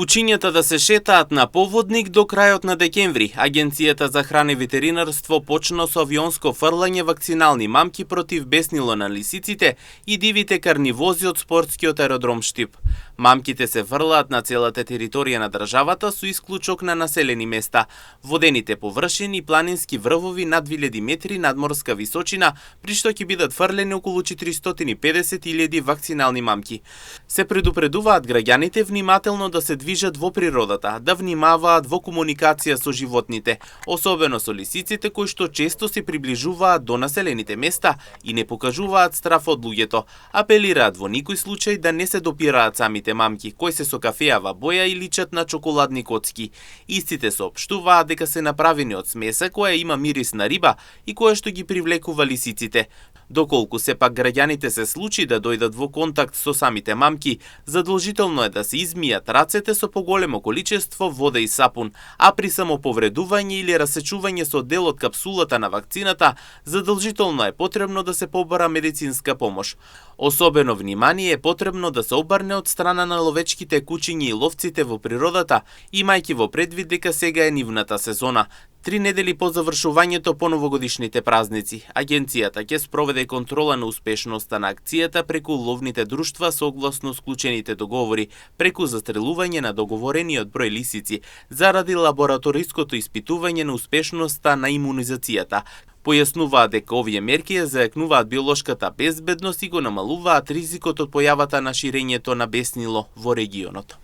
Кучињата да се шетаат на поводник до крајот на декември. Агенцијата за храна и ветеринарство почна со авионско фрлање вакцинални мамки против беснило на лисиците и дивите карнивози од спортскиот аеродром Штип. Мамките се фрлаат на целата територија на државата со исклучок на населени места, водените површини и планински врвови над 2000 метри надморска височина, при што ќе бидат фрлени околу 450.000 вакцинални мамки. Се предупредуваат граѓаните внимателно да се движат во природата, да внимаваат во комуникација со животните, особено со лисиците кои што често се приближуваат до населените места и не покажуваат страф од луѓето. Апелираат во никој случај да не се допираат самите мамки, кои се со кафеава боја и личат на чоколадни коцки. Истите соопштуваат дека се направени од смеса која има мирис на риба и која што ги привлекува лисиците. Доколку сепак граѓаните се случи да дојдат во контакт со самите мамки, задолжително е да се измијат рацете со поголемо количество вода и сапун, а при самоповредување или расечување со дел од капсулата на вакцината, задолжително е потребно да се побара медицинска помош. Особено внимание е потребно да се обрне од страна на ловечките кучиња и ловците во природата, имајќи во предвид дека сега е нивната сезона. 3 недели по завршувањето по новогодишните празници, агенцијата ќе спроведе контрола на успешноста на акцијата преку ловните друштва согласно склучените договори, преку застрелување на договорениот број лисици, заради лабораториското испитување на успешноста на имунизацијата. Појаснуваат дека овие мерки ја зајакнуваат биолошката безбедност и го намалуваат ризикот од појавата на ширењето на беснило во регионот.